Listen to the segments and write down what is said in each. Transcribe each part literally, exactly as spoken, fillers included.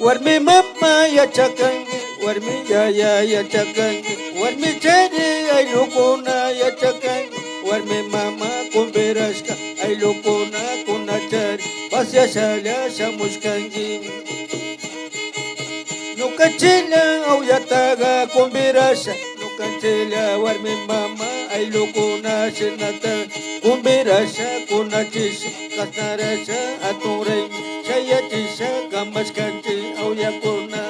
Warmi mama yachakanki, warmi yaya yachakanki, warmi chari ayllukuna yachakanki, warmi mama kumbirashka ayllukuna kunachari pasyashalla shamushkanki. Ñukanchilla awyataga kumbirasha, ñukanchilla warmi mama ayllukuna shinata kumbirasha, kunachisha, kasnarasha, atun raymi shayachisha kamashkanchi awyakuna.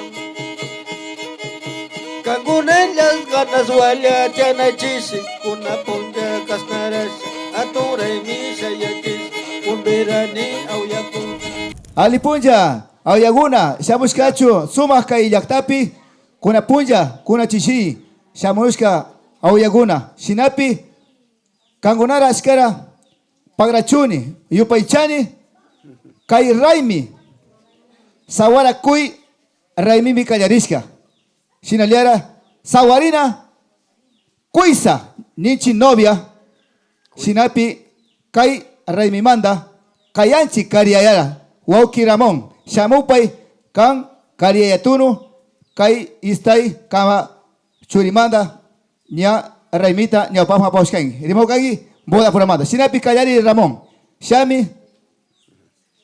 Kankunallas ganaswalla tiyanaychishi, kuna punlla kasnarasha, atun raymi shayachisha, kumbirani awyakuna. Alli punlla, awyakuna, shamushkachu sumak kay llaktapi, kuna punlla, kunachishi, shamushka awyakuna, shinapi, kankunara ashkara pagrachuni, yupaychani, kay raymi, sawara kuy raymimi kallarishka. Shinallara, sawarina kuysa ninchi novia, shinapi kay raymimanta kayanchi kariyayara, wawki Ramón, shamupay kan kariyayatunu, kay istay kama churimanta ña raymita ñawpaqman apawashkanki. Rimawkanki boda puramanta. Shinapi kallari Ramón. Shami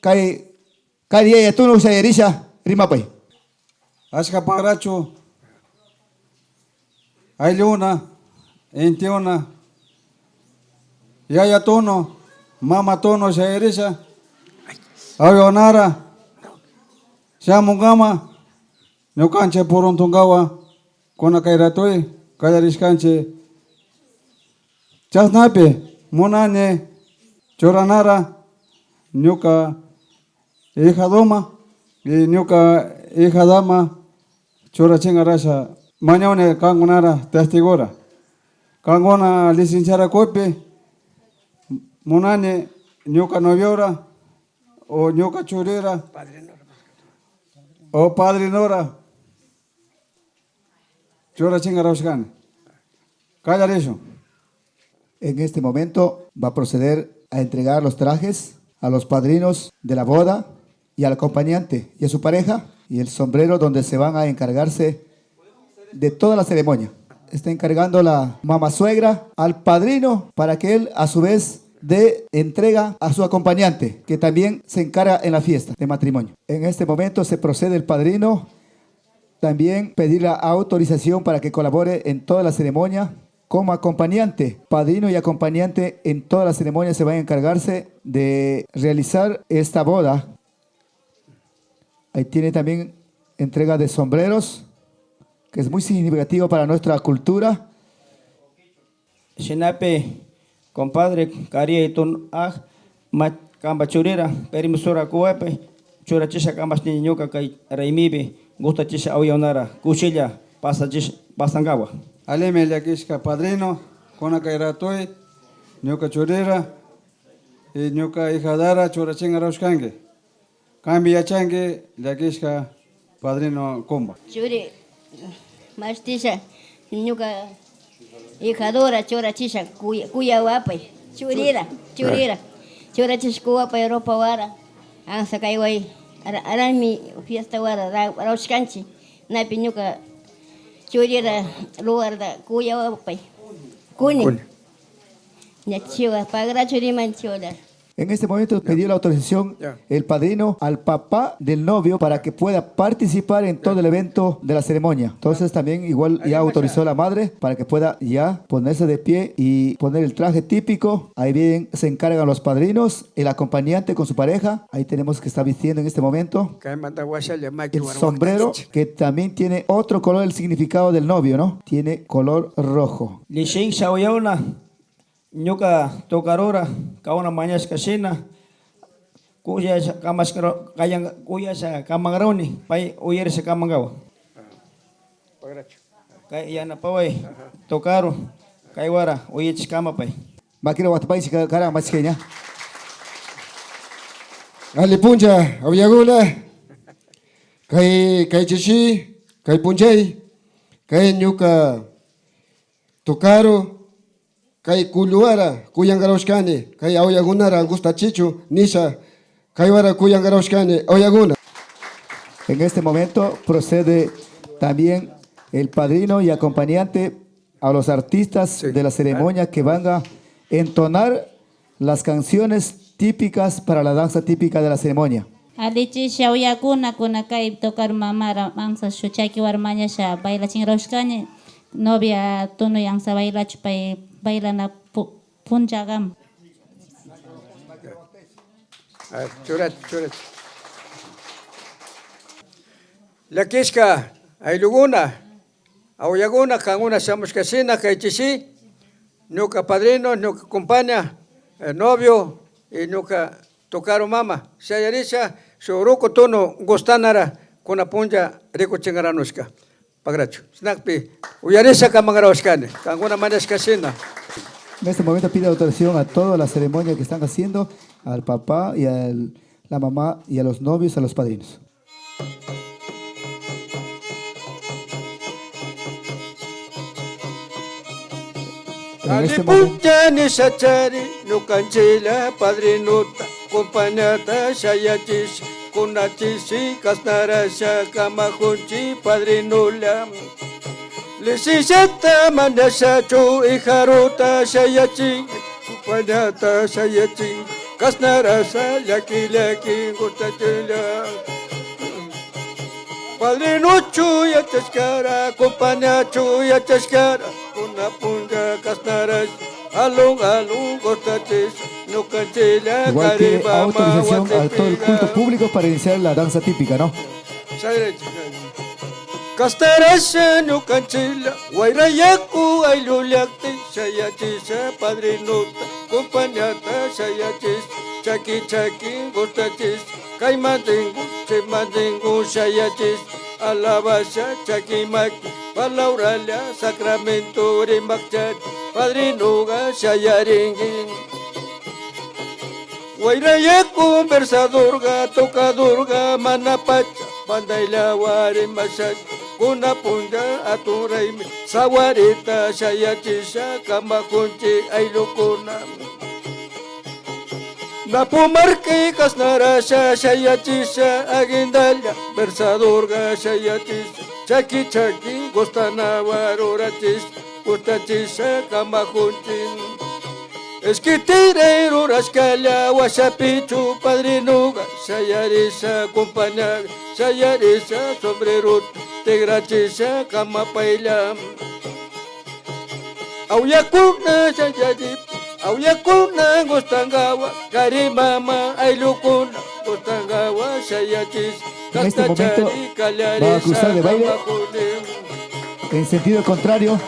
kay kariyayatunu shayarisha rimapay. Ashka pagrachu aylluna, intiuna, yayatunu, mamatunu shayarisha, awyakuna shamunkama, ñukanchi puruntunkawa kuna kay ratuy kallarishkanchi. Chasnapi munani churanara ñuka hijadoma y ñuka hijadama churachinkarasha mañauni kankunara testigora. Kankuna licenciarakupi munani ñuka noviora o ñuka churira o padrinora churachinkarashkani. Kallarishun. En este momento va a proceder a entregar los trajes a los padrinos de la boda y al acompañante y a su pareja y el sombrero donde se van a encargarse de toda la ceremonia. Está encargando la mamá suegra al padrino para que él, a su vez, dé entrega a su acompañante, que también se encarga en la fiesta de matrimonio. En este momento se procede el padrino también pedir la autorización para que colabore en toda la ceremonia como acompañante. Padrino y acompañante en toda la ceremonia se van a encargarse de realizar esta boda. Ahí tiene también entrega de sombreros, que es muy significativo para nuestra cultura. Shinapi, compadre, kariyaytun aj, ma-, kamba churira, permisora kuwapay, churachisha kambashni ñuka kay raymipi, gustachisha awyakunara, kushilla, pasachish-, pasankawa. Allimi llakishka padrino, kuna kay ratuy, ñuka churira, y ñuka hijadara churachinkarashkanki. Kanpi yachanki llakishka padrino kumba. Churi, mastisha, ñuka hijadora churachisha, kuya-, kuyawapay. Churira, churira. Churachisha kuwapay ropa wara. Ansa kay way, ra-, raymi fiesta wara, ra-, rawshkanchi. Napi ñuka churira lugarda kuyawapay. Kuni. Kuni. Ña chiwa, pagra churiman chiwala. En este momento pidió la autorización el padrino al papá del novio para que pueda participar en todo el evento de la ceremonia. Entonces también igual ya autorizó la madre para que pueda ya ponerse de pie y poner el traje típico. Ahí bien se encargan los padrinos, el acompañante con su pareja. Ahí tenemos que está vistiendo en este momento el sombrero, que también tiene otro color, el significado del novio, ¿no? Tiene color rojo. Lishin shawyauna. Ñuka tukarura, kauna mañashka shina, kuyasha kamashkara-, kayan-, kuyasha kamankarawni, pay uyarisha kamankawa. Kay yanapaway, tukaru, kay wara, uyachishkama pay. Makira watapaychi ka-, karan machkayña. Alli puncha, awyakuna. Kay, kay chishi, kay punchay, kay ñuka tukaru, kay kulluwara kuyankarawashkani, kay awyakunara gustachichu nisha, kaywara kuyankarawashkani, awyakuna. En este momento procede también el padrino y acompañante a los artistas, sí, de la ceremonia que van a entonar las canciones típicas para la danza típica de la ceremonia. Alichi, shayakuna, kuna kay tocar mamara, mansa shuchaki warmaña sha bailachinrashkani, novia tunu yansa bailachu pay bailana pu-, punchagam. A ver, churate, churate. Llakishka ayllukuna, auyakuna, kankuna shamushka shina kay chisi, ñuka padrino, ñuka compaña, eh, novio, y ñuka tocaru mama, shayarisha, shuk ruku tunu gustanara, kuna puncha rikuchinranushka. Pagrachu. Sinakpi, uyarisha kamanrawashkani, kankuna mañashka shina. En este momento pido autorización a toda la ceremonia que están haciendo, al papá y al, la mamá y a los novios, a los padrinos. En este momento. Alli puncha nishachari, ñukanchilla padrinota, compañata shayachish, kunachisi kasnarasha kamajunchi padrinolla. Licenciata mañashachu, hijarota shayachin, compañata shayachin, kasnarasha llaki llaki gustachilla. Padrinochu yachashkara, compañachu yachashkara, kuna puncha kasnarasha alun alun gustachis, ñukanchilla. Igual tiene autorización a todo el culto público para iniciar la danza típica, ¿no? Kasnarasha ñukanchilla, wayra yaku ayllu llakti, shayachisha padrinota, compañata shayachis, chaki chaki gustachis, kay mandingu, chay mandingu shayachis, alabasha chaki maki, palabralla sacramento rimakchari, padrinoga shayaringi. Wayra yaku versadorga, tocadorga, mana pacha, bandaylla warimasha, kuna puncha atun raymi, sawarita shayachisha kamajunchi ayllukuna. Napu markay kasnarasha shayachisha aguindalla, versadorga shayachisha, chaki chaki gustanawa rurachis, gustachisha kamajunchi. Iskitiray rurashkalla washapichu padrinoga, shayarisha compañaga, shayarisha sombrerota tikrachisha kamapaylla. Auyakuna shayaripi, auyakuna gustangawa, kari mama ayllukuna gustangawa shayachis. En este momento va a cruzar de baile en sentido contrario.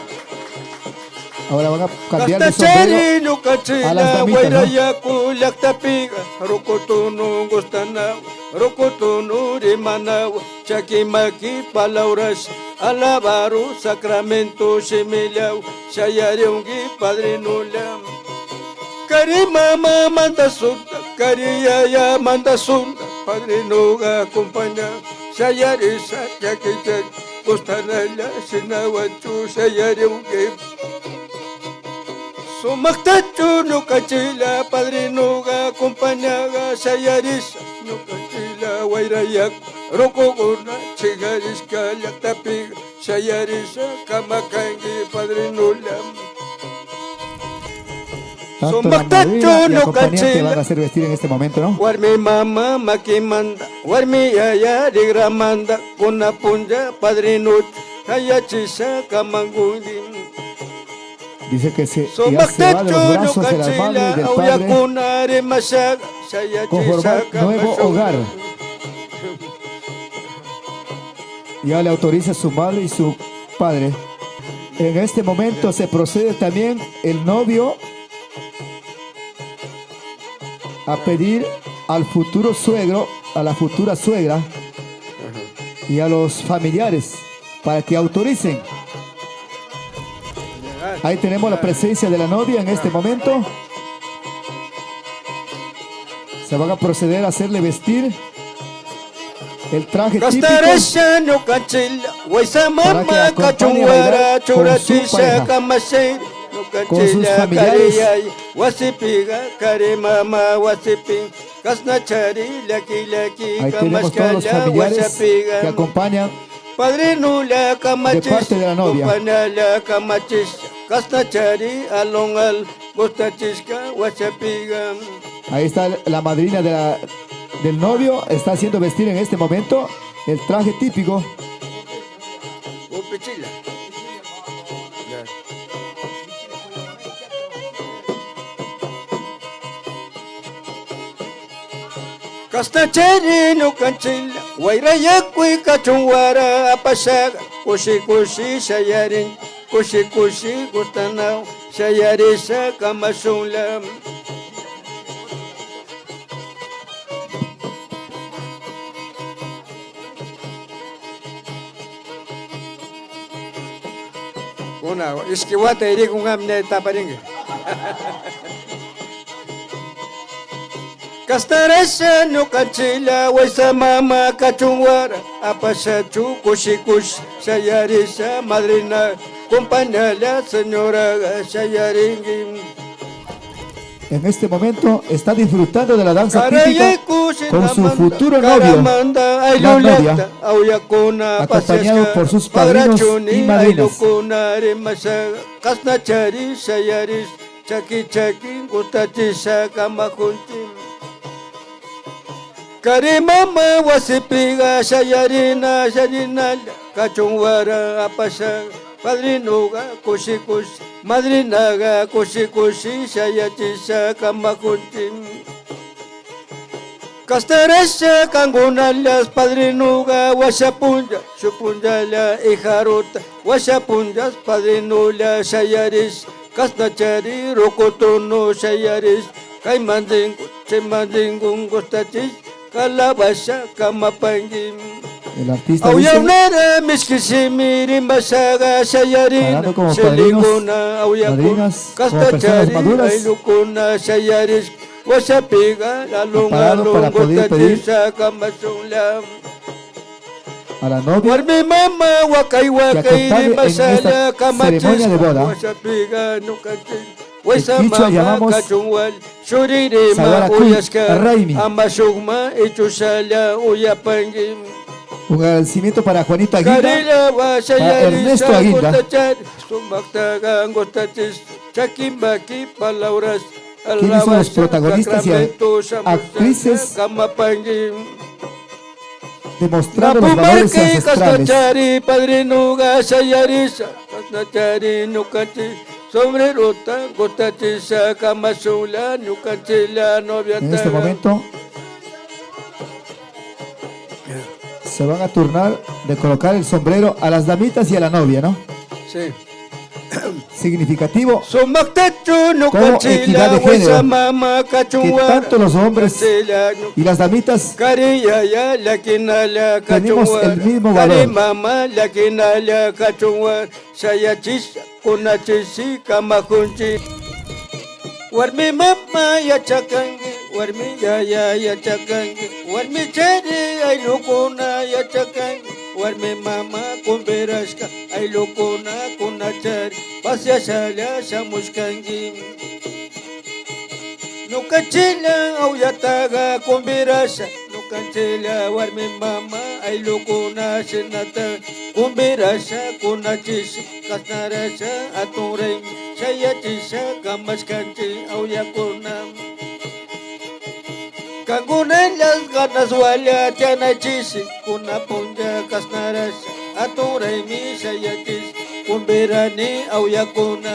Ahora van a cambiar de sombrero a las damitas, ¿no? Wayra yaku llaktapiga, ruku tunu gustanawa, ruku tunu rimanawa, chaki maki palabras, alabaru sacramento shimillawa, shayariungi padrinolla. Kari mama mandasunda, kari yaya mandasunda, padrinoga compaña, shayarisha chaki chaki, gustanalla shinawachu shayariungi. Sumaktachu ñukanchilla padrinoga compañaga shayarisha, ñukanchilla wayra yaku rukukuna chikarishka llaktapiga shayarisha kamakangi padrinolla. Tanto la madrina y acompañante van a hacer vestir en este momento, ¿no? Sumaktachu ñukanchilla warmi mama makimanda, warmi yaya rikramanda, kuna puncha padrinochu shayachisha kamangungi. Dice que se, ya se va de los brazos de la madre y del padre. Sumaktachu ñukanchilla auyakuna rimashaga, shayachisha kamakangungi. Conformar nuevo hogar. Ya le autoriza su madre y su padre. En este momento se procede también el novio a pedir al futuro suegro, a la futura suegra y a los familiares para que autoricen. Ahí tenemos la presencia de la novia en este momento. Se van a proceder a hacerle vestir el traje típico para que acompañe a bailar con su pareja, con sus familiares. Kastarasha ñukanchilla, wayra yaku llaktapiga, rukuku tunu gustanawa, ruku tunu rimanawa, chaki maki palabras, sacramento shimillawa, shayarishka Kasnachari llaki llaki. Ahí tenemos todos los kamashkalla familiares que washapiga. Acompañan Padrinulla de parte de la novia. Kamachis, compañalla kamachis, kasnachari alongal gustachishka washapiga. Ahí está la madrina de la, del novio, está haciendo vestir en este momento el traje típico. Upichilla. Ya. Kasnachari ñukanchilla, wayra yakuy kachun wara apashaga, kushi kushi shayarin, kushi kushi gustanaw shayarisha kamashunlla. Kuna, iski wata irikun ami ña taparinki. Kasnarasha ñukanchilla waysa mama kachun wara apashachu kushi kushi shayarisha madrina compañalla señoraga shayarinki. En este momento está disfrutando de la danza típica con su futuro novio, la novia, acompañado por sus padrinos y madrinas. Kasnachari shayaris, chaki chaki gustachisha kamajunchi. Kari mama wasipiga shayarina, shayarinalla kachun wara apasha. Padrinoga kushi kushi, madrinaga kushi kushi shayachisha kamajunchi. Kasnarasha kankunallas padrinoga washa punlla, shuk punllalla ijaruta washa punllas padrinolla shayaris. Kasnachari rukutunu shayaris, kayman rinku, chayman rinku gustachis. Kalabasha kamapanki. El artista dice, auyakuna miski shimi rimashaga shayarina, parando como padrinos, shillinguna auyakuna, madrinas, como personas maduras, kastachari ayllukuna shayaris, washapiga alun alun gustachisha kamashunlla. Preparado para poder pedir a la novia que acompañe en esta ceremonia de boda. Warmi mama wakay wakay rimashalla kamachis, washapiga ñukanchis waysa mama kachun wal. El quichua llamamos Sawarakuy Raymi. Ama shukma ichushalla uyapanki. Un agradecimiento para Juanito Aguinda, para Ernesto Aguinda. Sumaktaga gustachis, chaki maki palabras. ¿Quiénes son los protagonistas y actrices? Kamapanki. Demostrando los valores ancestrales. Kasnachari padrinoga shayarisha, kasnachari ñukanchi sombrerota gustachisha kamashunlla ñukanchilla noviataga. En este momento se van a turnar de colocar el sombrero a las damitas y a la novia, ¿no? Sí. Significativo como equidad de género, que tanto los hombres y las damitas tenemos el mismo valor. Warmi mama yachakanki, warmi yaya yachakanki, warmi chari ayllukuna yachakanki, warmi mama kumbirashka ayllukuna kunachari pasyashalla shamushkanki. Ñukanchilla auyataga kumbirasha, ñukanchilla warmi mama ayllukuna shinata kumbirasha kunachis. Kasnarasha atun raymi shayachisha kamashkanchi auyakuna. Kankunallas ganaswalla tiyanaychis, kuna punlla kasnarasha atun raymi shayachis kumbirani auyakuna.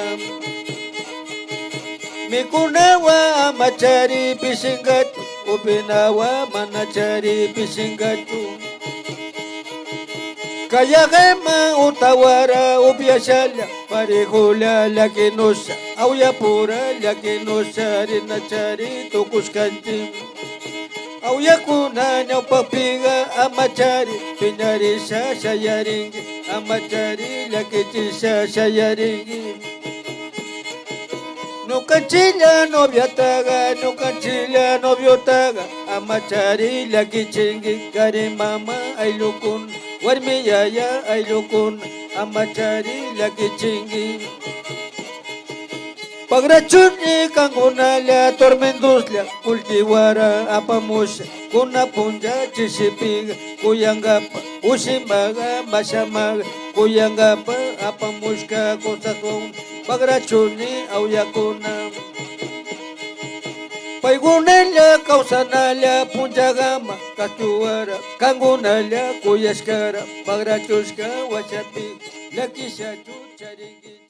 Mikunawa amachari pisingachu, upinawa manachari pisingachu. Kayaqema utawara upyashalla, parejolla llakinusha, auyapura llakinusha rinachari tukushkanchi. Auyakuna ñawpakpiga amachari piñarisha shayarinki, amachari llakichisha shayarinki. Ñukanchilla noviataga, ñukanchilla noviotaga amachari llakichinki, kari mama ayllukuna, warmi yaya ayllukuna amachari llakichinki. Pagrachuni kankunalla tormentoslla, kullki wara apamusha, kuna punlla chishipiga, kuyangapa ushimaga, mashamaga, kuyangapa apamushka cosaswan, pagrachuni auyakuna. Paykunalla kausanalla punllagama, kastuwara kankunalla kuyashkara, pagrachushka washapi, llakishachu charinki.